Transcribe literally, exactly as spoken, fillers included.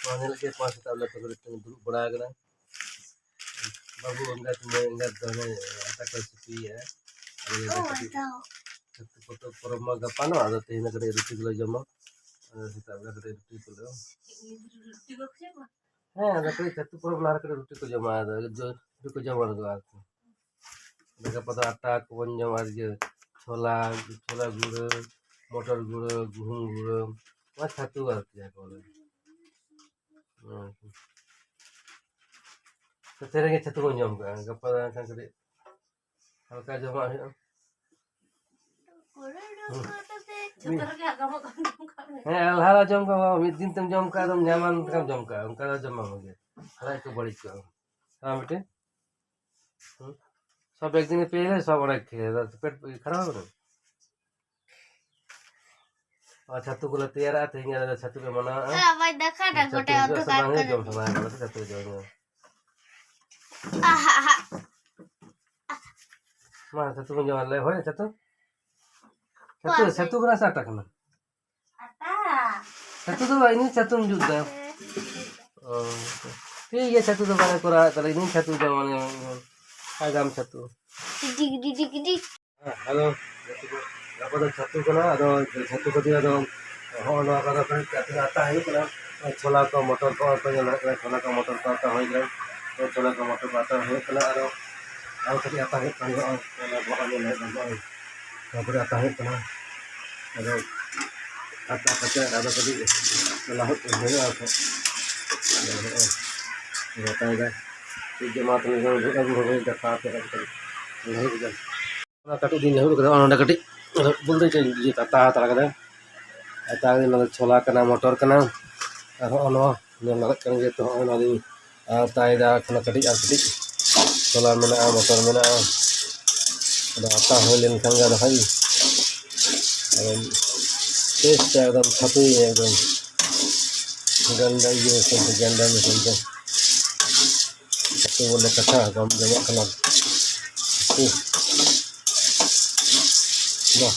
ᱱᱚᱣᱟ ᱧᱮᱞ ᱠᱮᱫ ᱯᱟᱸᱪ ᱥᱮᱛᱟᱜ ᱵᱮᱞᱟ ᱛᱟᱠᱚ ᱫᱚ ᱫᱩᱲᱩᱵ ᱵᱟᱲᱟ ᱟᱠᱟᱱᱟ᱾ ᱵᱟᱹᱵᱩ ᱮᱸᱜᱟᱛ, ᱢᱟᱹᱭ ᱮᱸᱜᱟᱛ ᱫᱚ ᱦᱟᱱᱮ ᱟᱴᱟ ᱠᱚᱭ ᱥᱤᱯᱤᱭᱮᱫᱼᱟ᱾ ᱟᱫᱚ ᱚ, ᱠᱟᱹᱴᱤᱡ ᱟᱴᱟ᱾ ᱪᱷᱟᱹᱛᱩ ᱯᱚᱨᱚᱵᱽ, ᱯᱚᱨᱚᱵᱽ ᱢᱟ ᱜᱟᱯᱟ ᱱᱚᱜ, ᱟᱫᱚ ᱛᱮᱦᱮᱧ ᱫᱚ ᱠᱟᱹᱴᱤᱡ ᱨᱩᱴᱤ ᱠᱚᱞᱮ ᱡᱚᱢᱟ᱾ ᱟᱫᱚ ᱥᱮᱛᱟᱜ ᱵᱮᱲᱟ ᱠᱟᱹᱴᱤᱡ ᱨᱩᱴᱤ ᱠᱚᱞᱮ ᱡᱚᱢᱟ᱾ ᱦᱮᱸ, ᱟᱫᱚ ᱠᱟᱹᱴᱤᱡ ᱪᱷᱟᱹᱛᱩ ᱯᱚᱨᱚᱵᱽ ᱞᱟᱦᱟ ᱨᱮ ᱠᱟᱹᱴᱤᱡ ᱨᱩᱴᱤ ᱠᱚ ᱡᱚᱢᱟ, ᱟᱫᱚ ᱡᱚ-, ᱨᱩᱴᱤ ᱠᱚ ᱡᱚᱢ ᱟᱬᱜᱚᱜᱼᱟ ᱟᱨᱠᱤ᱾ ᱟᱫᱚ ᱜᱟᱯᱟ ᱫᱚ ᱟᱴᱟ ᱠᱚᱵᱚᱱ ᱡᱚᱢᱟ, ᱟᱨ ᱤᱭᱟᱹ ᱪᱷᱳᱞᱟ, ᱪᱷᱳᱞᱟ ᱜᱩᱲᱟᱹ, ᱢᱚᱴᱚᱨ ᱜᱩᱲᱟᱹ, ᱜᱩᱦᱩᱢ ᱜᱩᱲᱟᱹ, ᱱᱚᱣᱟ ᱪᱷᱟᱹᱛᱩ ᱟᱨᱠᱤ ᱡᱟᱦᱟᱸ ᱠᱚ ᱵᱚᱞᱮ᱾ ᱦᱮᱸ᱾ ᱛᱚ ᱛᱮᱦᱮᱧ ᱜᱮ ᱪᱷᱟᱹᱛᱩ ᱵᱚᱱ ᱡᱚᱢ ᱠᱟᱜᱼᱟ, ᱜᱟᱯᱟ ᱫᱚ ᱮᱱᱠᱷᱟᱱ ᱠᱟᱹᱴᱤᱡ ᱦᱟᱞᱠᱟ ᱡᱚᱢᱟᱜ ᱦᱩᱭᱩᱜᱼᱟ᱾ ᱦᱩᱸ᱾ ᱡᱚᱛᱚ ᱨᱮᱜᱮ ᱟᱜᱟᱢᱚᱜ ᱠᱟᱱ ᱡᱚᱢ ᱠᱟᱜ ᱢᱮ᱾ ᱦᱮᱸ, ᱞᱟᱦᱟ ᱨᱮ ᱡᱚᱢ ᱠᱟᱜ ᱢᱮ, ᱢᱤᱫ ᱫᱤᱱ ᱛᱮᱢ ᱡᱚᱢ ᱠᱟᱜ, ᱟᱫᱚᱢ ᱧᱟᱢᱟ, ᱚᱱᱠᱟᱢ ᱡᱚᱢ ᱠᱟᱜᱼᱟ, ᱚᱱᱠᱟ ᱫᱚ ᱡᱚᱢ ᱵᱟᱝ ᱵᱷᱟᱜᱮᱭᱟ, ᱞᱟᱡ ᱠᱚ ᱵᱟᱹᱲᱤᱡ ᱠᱚᱜᱼᱟ᱾ ᱦᱮᱸ, ᱵᱤᱴᱤ? ᱦᱩᱸ? ᱥᱚᱵ ᱮᱠᱫᱤᱱ ᱯᱮ ᱥᱚᱵ ᱚᱲᱟᱜ ᱠᱷᱮᱞ, ᱯᱮᱴ ᱠᱷᱟᱨᱟᱯ ᱦᱚᱸ ᱟᱨ ᱪᱷᱟᱹᱛᱩ ᱠᱚᱞᱮ ᱛᱮᱭᱟᱨᱟ, ᱛᱮᱦᱮᱧ ᱟᱞᱮ ᱫᱚ ᱪᱷᱟᱹᱛᱩ ᱞᱮ ᱢᱟᱱᱟᱣᱟ᱾ ᱦᱮᱸ, ᱵᱟᱭ ᱫᱟᱠᱟ ᱫᱟ ᱪᱷᱟᱹᱛᱩ ᱜᱚᱴᱟ ᱦᱤᱡᱩᱜᱼᱟ ᱩᱛᱩ ᱥᱮ ᱵᱟᱝ ᱦᱤᱡᱩᱜᱼᱟ, ᱠᱟᱜ ᱡᱚᱢ ᱠᱟᱱᱟ᱾ ᱥᱟᱱᱟ ᱠᱟᱱᱟ ᱥᱮ ᱪᱷᱟᱹᱛᱩ ᱡᱚᱢ ᱧᱚᱜ᱾ ᱟᱦᱟ, ᱟᱦᱟ᱾ ᱢᱟ, ᱪᱷᱟᱹᱛᱩ ᱵᱚᱱ ᱡᱚᱢᱟ, ᱞᱮ, ᱦᱳᱭ, ᱪᱷᱟᱹᱛᱩ? ᱪᱷᱟᱹᱛᱩ, ᱵᱟᱝ᱾ ᱪᱷᱟᱹᱛᱩ ᱠᱟᱱᱟ ᱥᱮ ᱟᱴᱟ ᱠᱟᱱᱟ? ᱟᱴᱟ᱾ ᱪᱷᱟᱹᱛᱩ ᱫᱚ ᱵᱟᱝ, ᱤᱧ ᱪᱷᱟᱹᱛᱩᱢ ᱡᱩᱛ ᱫᱟ᱾ ᱦᱮᱸ᱾ ᱚ, ᱴᱷᱤᱠ ᱜᱮᱭᱟ, ᱪᱷᱟᱹᱛᱩ ᱫᱚ ᱵᱟᱞᱮ ᱠᱚᱨᱟᱣᱮᱫ ᱛᱟᱞᱮ, ᱤᱧ ᱪᱷᱟᱹᱛᱩ ᱡᱚᱢ, ᱢᱟᱱᱮ, ᱟᱜᱟᱢ ᱪᱷᱟᱹᱛᱩ᱾ ᱰᱤᱜ, ᱰᱤᱜ, ᱰᱤᱜ, ᱰᱤᱜ᱾ ᱦᱮᱸ, ᱟᱫᱚ ᱜᱟᱯᱟ ᱫᱚ ᱪᱷᱟᱹᱛᱩ ᱠᱟᱱᱟ, ᱟᱫᱚ ᱪᱷᱟᱹᱛᱩ ᱠᱷᱟᱹᱛᱤᱨ ᱟᱫᱚ ᱦᱚᱸᱜᱼᱚ ᱱᱚᱣᱟ ᱠᱚᱫᱚ ᱠᱟᱹᱴᱤᱡ ᱟᱛᱟ ᱦᱩᱭᱩᱜ ᱠᱟᱱᱟ᱾ ᱪᱷᱳᱞᱟ ᱠᱚ, ᱢᱚᱴᱚᱨ ᱠᱚ, ᱟᱯᱮ ᱧᱮᱞ ᱫᱟᱲᱮᱭᱟᱜ ᱠᱟᱱᱟ, ᱪᱷᱳᱞᱟ ᱠᱚ, ᱢᱚᱴᱚᱨ ᱠᱚ ᱟᱛᱟ ᱦᱩᱭ ᱠᱟᱱᱟ᱾ ᱛᱚ ᱪᱷᱳᱞᱟ ᱠᱚ, ᱢᱚᱴᱚᱨ ᱠᱚ ᱟᱛᱟ ᱦᱩᱭᱩᱜ ᱠᱟᱱᱟ, ᱟᱨᱚ, ᱟᱨᱚ ᱠᱟᱹᱴᱤᱡ ᱟᱛᱟ ᱦᱩᱭᱩᱜ ᱠᱟᱱᱟ, ᱱᱚᱜᱼᱚᱭ ᱚᱱᱟ ᱵᱚᱦᱚᱜ ᱧᱮᱞ ᱦᱩᱭᱩᱜ ᱠᱟᱱᱟ, ᱱᱚᱜᱼᱚᱭ ᱱᱚᱣᱟ ᱠᱚᱨᱮ ᱟᱛᱟ ᱦᱩᱭᱩᱜ ᱠᱟᱱᱟ᱾ ᱟᱫᱚ ᱟᱛᱟ ᱠᱟᱛᱮ ᱟᱫᱚ ᱠᱟᱹᱴᱤᱡ ᱞᱟᱹᱦᱩᱫ ᱦᱩᱭᱩᱜᱼᱟ ᱟᱨ ᱟᱫᱚ ᱱᱚᱜᱼᱚᱭ ᱜᱚᱴᱟᱭᱮᱫᱟᱭ᱾ ᱴᱷᱤᱠ ᱜᱮᱭᱟ, ᱢᱟ ᱛᱚᱵᱮ ᱞᱟᱹᱦᱩᱫ ᱟᱹᱜᱩ ᱦᱩᱭ ᱠᱟᱛᱮ ᱞᱟᱹᱦᱩᱫ ᱮᱫᱟ᱾ ᱚᱱᱟ ᱠᱟᱹᱴᱤᱡ ᱫᱤᱱ ᱞᱟᱹᱦᱩᱫ ᱠᱟᱫᱟ, ᱚᱱᱟ ᱠᱟᱹᱴᱤᱡ ᱵᱚᱞᱛᱮ ᱪᱮᱫ ᱤᱧ ᱟᱛᱟ ᱦᱟᱛᱟᱲ ᱠᱟᱫᱟ᱾ ᱟᱛᱟ ᱠᱟᱛᱮ ᱱᱚᱣᱟ ᱫᱚ ᱪᱷᱳᱞᱟ ᱠᱟᱱᱟ, ᱢᱚᱴᱚᱨ ᱠᱟᱱᱟ, ᱟᱨ ᱦᱚᱸᱜᱼᱚ ᱱᱚᱣᱟ ᱧᱮᱞ ᱫᱟᱲᱮᱭᱟᱜ ᱠᱟᱱ ᱜᱮᱭᱟ ᱛᱚ, ᱦᱚᱸᱜᱼᱚ ᱱᱚᱣᱟ ᱫᱚᱧ ᱟᱛᱟᱭᱮᱫᱟ᱾ ᱮᱠᱷᱚᱱᱳ ᱠᱟᱹᱴᱤᱡ ᱟᱨ ᱠᱟᱹᱴᱤᱡ ᱪᱷᱳᱞᱟ ᱢᱮᱱᱟᱜᱼᱟ, ᱢᱚᱴᱚᱨ ᱢᱮᱱᱟᱜᱼᱟ᱾ ᱟᱫᱚ ᱟᱛᱟ ᱦᱩᱭ ᱞᱮᱱᱠᱷᱟᱱ ᱜᱮ ᱟᱫᱚ ᱦᱟᱸᱜ ᱤᱧ ᱟᱫᱚ ᱴᱮᱥᱴ ᱮᱠᱫᱚᱢ ᱪᱷᱟᱹᱛᱩᱭ ᱮᱠᱫᱚᱢ ᱜᱟᱱᱰᱟ ᱤᱭᱟᱹ ᱢᱮᱥᱤᱱ ᱛᱮ, ᱜᱟᱱᱰᱟ ᱢᱮᱥᱤᱱ ᱛᱮ ᱪᱷᱟᱹᱛᱩ ᱵᱚᱞᱮ ᱠᱟᱛᱷᱟ ᱵᱟᱢ ᱡᱚᱢᱟᱜ ᱠᱟᱱᱟ᱾ ᱩᱦ᱾ ᱵᱟᱦ,